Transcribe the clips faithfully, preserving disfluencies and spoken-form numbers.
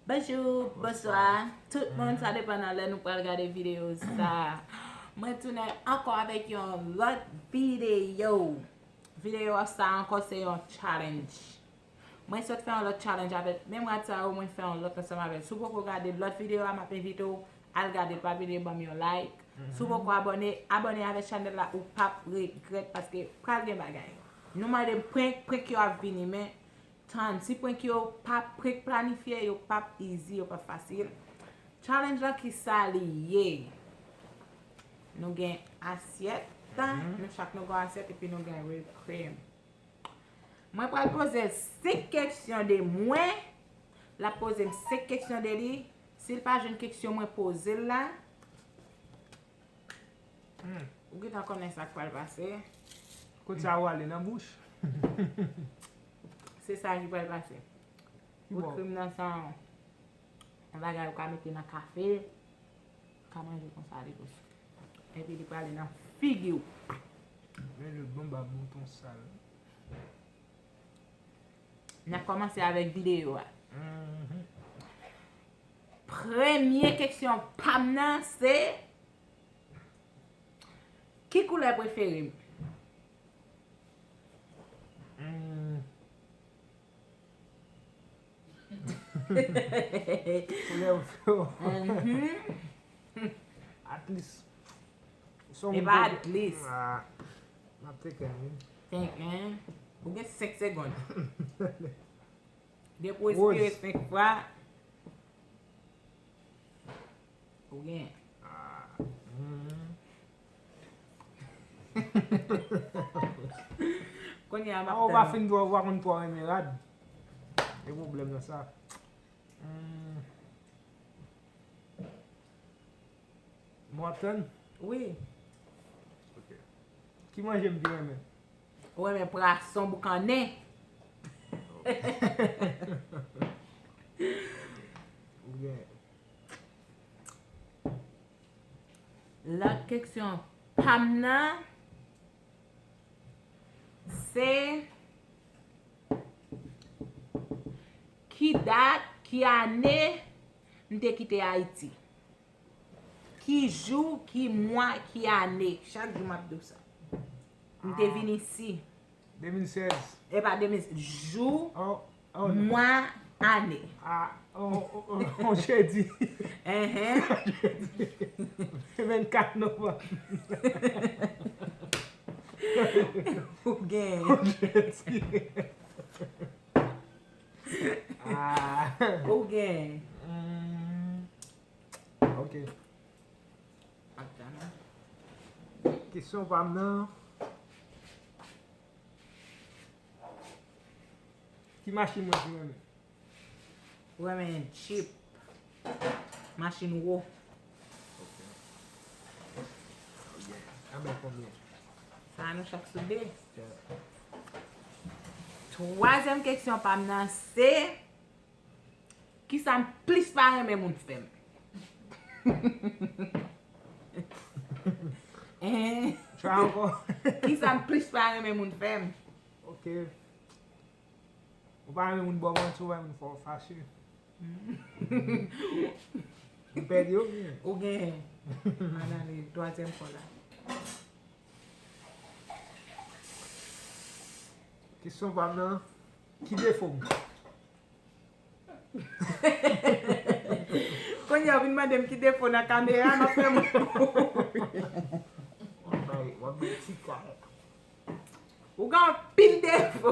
Bonjou, bonswa, tout moun, sa depann nan lè nou pral gade videyo sa. Mwen tounen ankò avèk yon lòt videyo. Videyo sa ankò se yon challenge. Mwen sot fè yon lòt challenge avèk menm rad sa yo, mwen fè yon lòt ansanm avè l. Si w poko gade lòt videyo a, m ap envite w al gade l, pa bliye ban m yon like. Si w poko abòne, abòne avèk chanèl la, ou p ap regrèt paske pral gen bagay. Nou mande prank, prank yo ap vini, men tann, si prank yo pa prank planifye, yo p ap easy, yo p ap fasil. Challenge lan kisa li ye? Nou gen asyèt, nou chak nou gen asyèt epi nou gen whipped cream. Mwen pral poze l senk kesyon de mwen, l ap poze m senk kesyon de li. Si l pa jwenn kesyon mwen poze l la, ou gentan konnen sa k pral pase. Kot sa ou ale nan bouch? Se sa ki pral pase. Bon. Whipped cream nan sa, yon bagay ou ka mete nan kafe, ou ka manje konsa li konsa. Epi li prale nan figi w. Men lòt bon ba mouton sal. N ap kòmanse avèk videyo a. Premye kesyon pa m nan se, ki koulè prefere m? Koulè ou fè w. At least. E pa at least. Ah, m ap teke l, wi. Teke l. Ou gen senk segonn. Depi w respire senk fwa, ou gen. Ah. Kounye a m ap tann. Ou pa fin twò, ou pa konn twò renmen rad. E pwoblèm nan sa. Hmm. Mwen ap tann? Wi. Ok. Ki manje m pi renmen? Ou renmen pwason boukannen? Ou gen. Lòt kesyon pa m nan, se ki dat, ki ane m te kite Ayiti? Ki jou, ki mwa, ki ane? Chak jou m ap di w sa. M te vin isi. De mil sèz. E pa de mil, jou, mwa, ane. Ah, on, on, on, on jedi. Enhen. Jedi. Vennkat novanm. Ou gen. On jedi. Ah. Ou gen. Hmm. Ok. Kesyon pa m nan. Ki machin mwen pi renmen? Ou renmen Jeep. Machin wo. Ok. Ok. Anben konbyen? Sa a nou chak sou de. Yeah. Twazyèm kesyon pa m nan se, kisa m plis pa renmen moun fè m? Hein? Sa ankò. Kisa m plis pa renmen moun fè m? Ok. Ou pa renmen moun ba w manti, ou pa renmen moun fè w fache. M pèdi ou byen? Ou genyen. Ann ale, twazyèm fwa la. Kesyon pa m nan, ki defo m? Kounye a, w vin mande m ki defo nan kamera, m ap fè moun kouri. W ap bay, w ap bay ti kay. Ou gen anpil defo.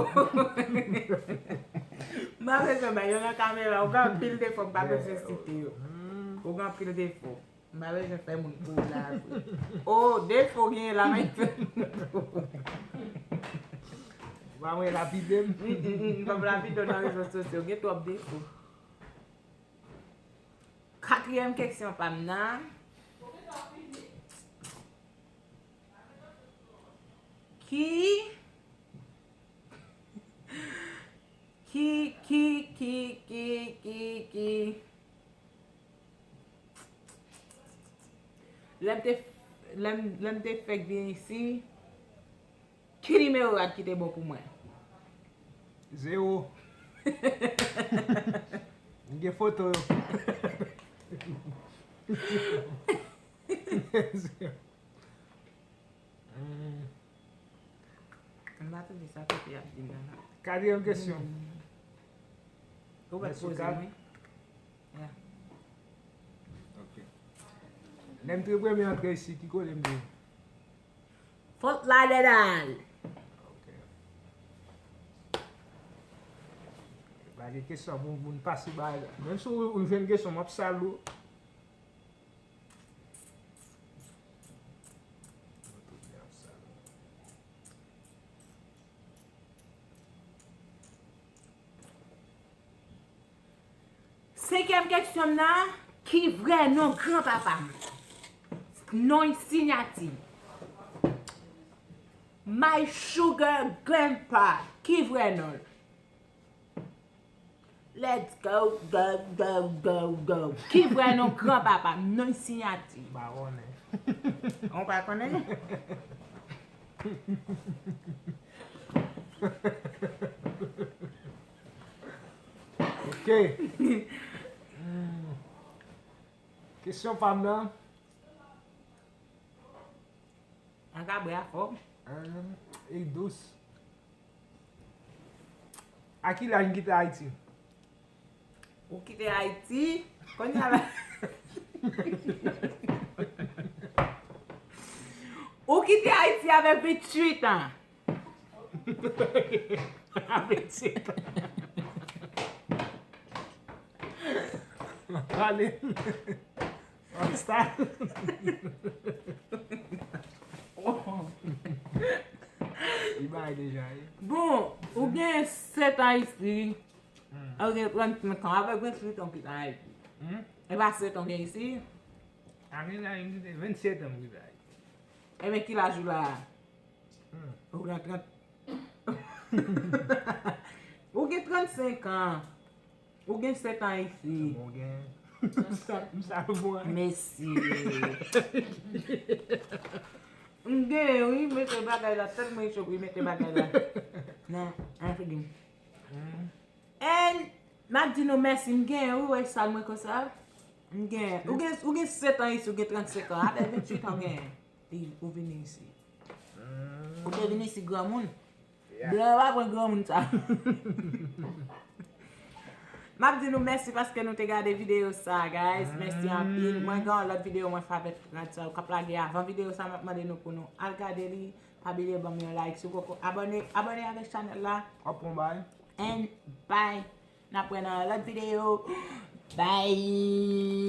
M pa bezwen bay yo nan kamera, ou gen anpil defo, m pa bezwen site yo. Ou gen anpil defo. M pa bezwen fè moun kouri la vre. O, defo genyen la, men fè moun kouri. Ou pa mwen lapide m? Mm, mm, mm, m p ap lapide w nan rezo sosyo, gen twòp defo. Katriyèm kesyon pa m nan. Ki, ki, ki, ki, ki, ki, ki, lè m te, lè m, lè m te fèk vin isi, ki nimewo rad ki te bon pou mwen? Zewo. M Gen foto yo. M pa tande sa kote y ap di m nan la. Katriyèm kesyon. Ou pa Mèsi, poze Kat. Mwen. Ya. Ok. Lè m te premye antre isi, ki kote m te ye? Fort Lauderdale. Ok. Pa gen kesyon pou moun pase bagay la. Menm si ou ou jwenn kesyon, m ap sal ou. Senkyèm kesyon m nan, ki vrè non granpapa m? Non y sinyati. My sugar grandpa. Ki vrè non l? Let's go, go, go, go, go. Ki vrè non granpapa m? Non y sinyati. M pa konnen. Ou pa konnen? Ok. Hmm. Kesyon pa m nan. An ka bwè a fò. Hmm, e dous. A ki laj m kite Ayiti? Ou kite Ayiti, kounye a la. Ou kite Ayiti avèk venntuit an. Venntuit an. Pale. Rockstar. Li bay deja, wi. Bon, ou gen sèt an isi. Ou gen trannsenk an. Avèk venntuit an ou kite Ayiti. Hmm? E pa sèt an ou gen isi? A gen laj m kite, vennsèt an m kite Ayiti. Ebyen, ki laj ou la a? Hmm. Ou gen trant. Ou gen trannsenk an. Ou gen sèt an isi. Bon, gen. M sa, m sa bon, hein? Mesi. M gen, wi, mete bagay la, tèlman cho, wi, mete bagay la. Nan, an figi m. Hmm. And, m ap di nou mèsi, m gen, wi, wè sa mwen konsa. M gen, ou gen, ou gen sèt an isi, ou gen trannsenk an, avèk venntuit an ou gen. Li, ou vini isi. Ou te vini isi granmoun. Blan pa pran granmoun sa. M ap di nou mèsi paske nou te gade videyo sa, guys. Mèsi anpil. Mwen gen yon lòt videyo mwen fè avèk rad sa yo k ap lage avan videyo sa, m ap mande nou pou nou al gade li. Pa bliye ban m yon like. Si w poko abòne, abòne avèk chanèl la. W ap pran bay. And bye. N ap wè nan yon lòt videyo. Bye.